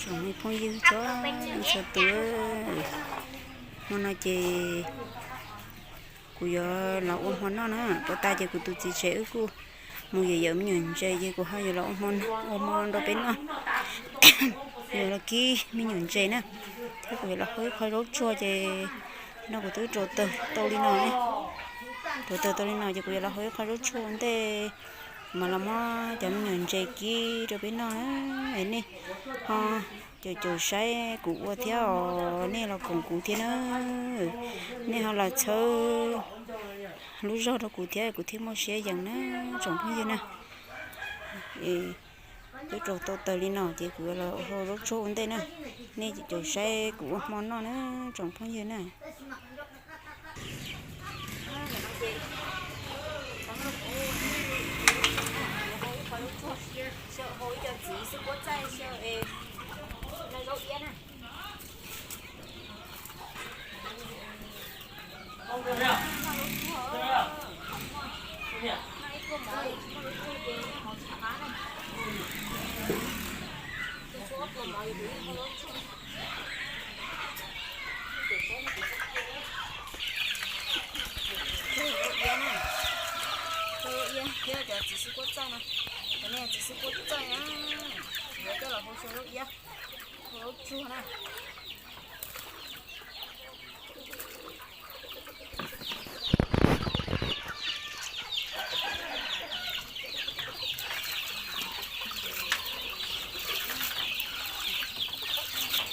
Tsoom phooj ywg txhua leej txhua tus, hmo no ces kuv yuav los ua hmo noj na. Puag ta ces kuv tus txiv tsev wb kuj mus yawm yawm me nyuam ntses ces kuv ho yuav los ua hmo, ua hmo rau peb noj. Yuav los kib me nyuam ntses na, thiab kuv yuav los hau ib qho zaub tsuag ces no kuv twb rau tawg tau li no ne. Rau tawg tau li no ces kuv yuav los hau ib qho zaub tsuag ua ntej, kuv mam los muab cov me nyuam ntses kib rau peb noj na. Es nej ho caum caum saib kuv ua thiab os, nej los koom kuv thiab na. Nej ho los txhawb lub zog rau kuv thiab kuv thiaj muaj siab yees na, tsoom phooj ywg na. Twb rau tau tawg li no ces kuv yuav los hau zaub tsuag ua ntej na. Nej caum saib kuv ua hmo noj na, tsoom phooj ywg na. Zaub iab na, zaub iab thiab cov txiv xwb kuab txaij no, cov no txiv xwb kuab txaij na, yuav coj los hau xyaw zaub iab, hau zaub tsuag na.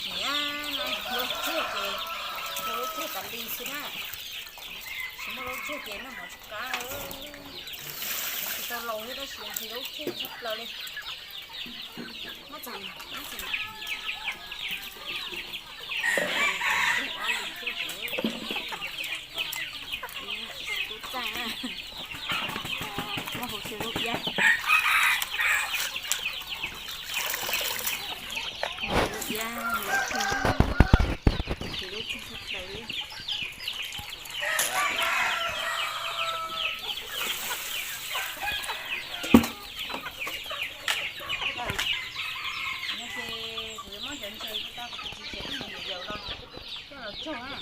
Niam, no zaub tsuag ces hau zaub tsuag tas li xwb na. Tsis muaj zaub tsuag ces noj mov tsis qab. Tsis tau laus thiab tab sis ntshe zaub tsuag tshaj plaws li. Muab txog, muab txog. Tub txaij na, muab hau xyaw zaub iab. Zaub iab, zaub tsuag, ces zaub tsuag tshaj plaws li. No ces kuv yuav muab cov ntses tau kuv tus txiv tsev ib mus yawm yawm los coj los tsau na.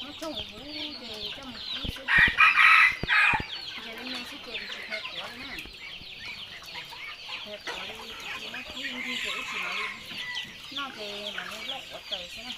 Muab tsau huv huv ces coj mus kib xwb. Ntses li no xwb ces kuv tsis qhia quav li na. Qhia quav li kuv tsis muab kib ncig ces ib tsis mam li noj ces mam li loj quav taws xwb na.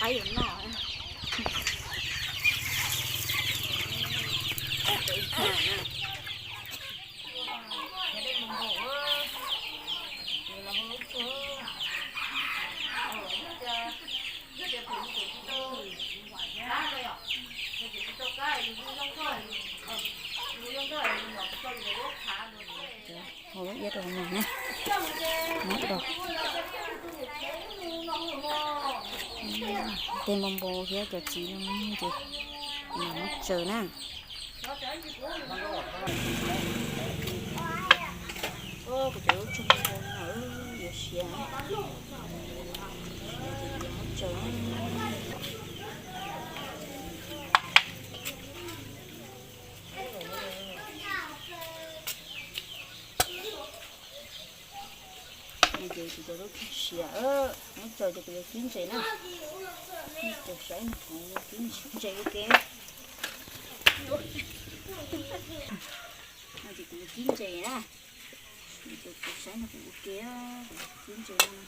Pab yuav noj. Hau zaub iab rau no na. Muab rau tej npau npau thiab cov txiv no ces mam muab tsaws na. Kuv cov zaub tsuag npau npau no yuav siav, siav ces kuv yuav muab tsaws. No ces kuv cov zaub tsuag siav, muab tsaws ces kuv yuav kib ntses na. Tsaws saib kuv kib ntses ua ke. No ces kuv yuav kib ntses na. Ces kuv saib no kuv ua ke, kuv kib ntses no.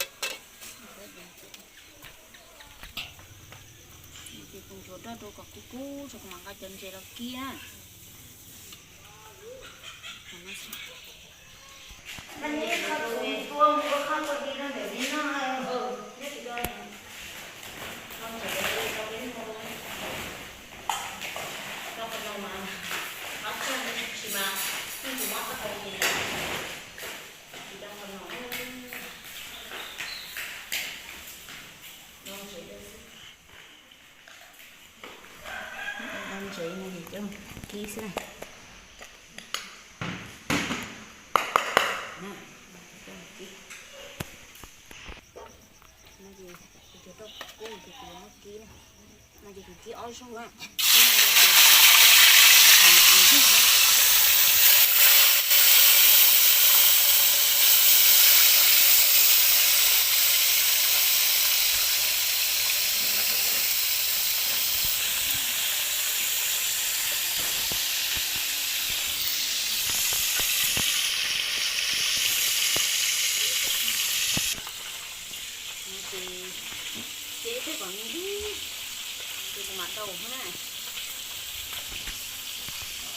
Ces kuv ntxuav roj rau kom kub kub tso kuv mam nqa cov ntses los kib na. Kib xwb na. Kib. No ces kuv cog rau kub ces kuv yuav muab kib na. No ces kuv kib ob zaug na. Ces cia ib pliag kom me ntsis, ces kuv mam rau na.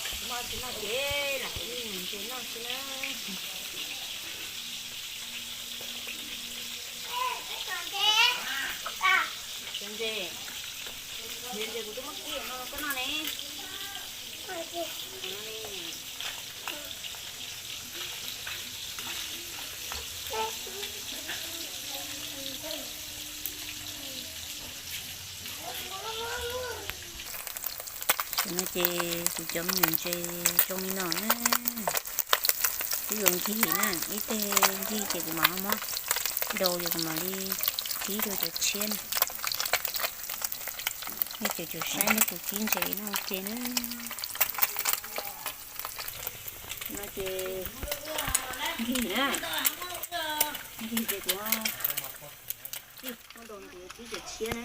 Kuv muaj tsis noj ces lam ib ntsis noj xwb na. Ntses, ntses, ntses kuv twb muab kib no koj noj ne. Tam no ces kuv cov me nyuam ntses zoo li no na. Twb yuav nkig na, ib teg nkig ces kuv mam ho muab dau ces kuv mam li kib rau cov tshiab na. Nej caum caum saib nej tus kib ntses no ua ke na. No ces nkig na, nkig ces kuv muab dau no ces yuav kib cov tshiab na.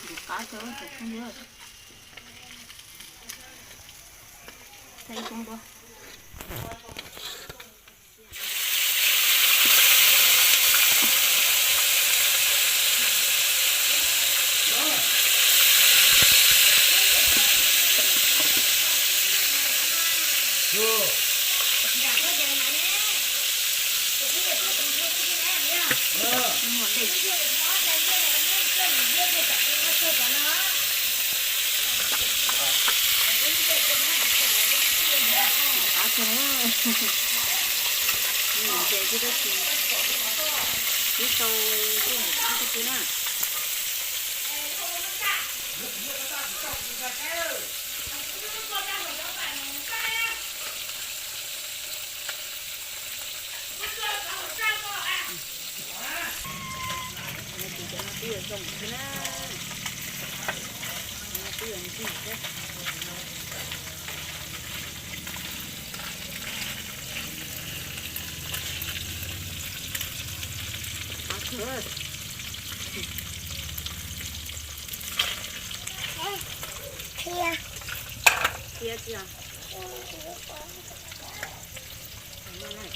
Ntim qab rau cov phooj ywg. Thaij ib koob dua. Qab kawg, ntses thiab tab sis twb tau tuaj ntim qab kawg na. Ces cov no twb yuav zoo xwb na, cov no twb yuav nkig thiab. Qab kawg. Qhia tsis os. Zoo thiab,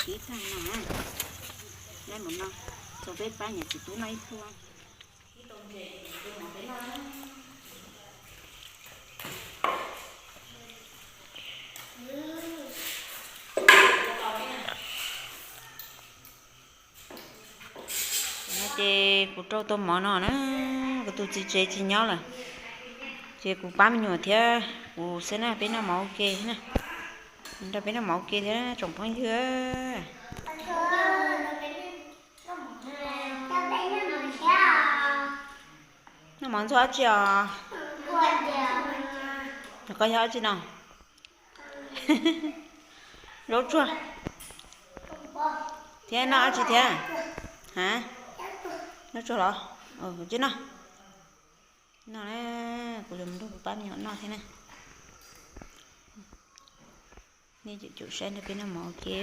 kib tag no, laib mus no, txog peb pab niam txiv tub noj ib pluag. No ces kuv rau tau mov no na, kuv tus txiv tsev tsis nyob lawm, ces kuv pab me nyuam thiab kuv xwb na, peb noj mov ua ke na, nrog peb noj mov ua ke thiab tsoom phooj ywg. Noj mov ntxuag dab tsi os? Koj yog dab tsi no? Zaub tsuag. Thiab noj dab tsi thiab? Ha? Zaub tsuag los? Cia noj. Noj na, kuv yuav mus nrog kuv pab me nyuam noj thiab na. Nej caum caum saib nrog peb noj mov ua ke.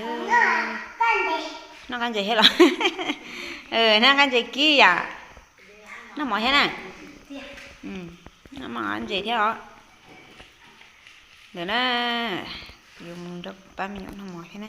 Noj qab ntses thiab los? Noj qab ntses kib yam. Noj mov thiab na. Noj mov ntses thiab os. Ntawm na, kuv yuav mus nrog kuv pab me nyuam noj mov thiab na.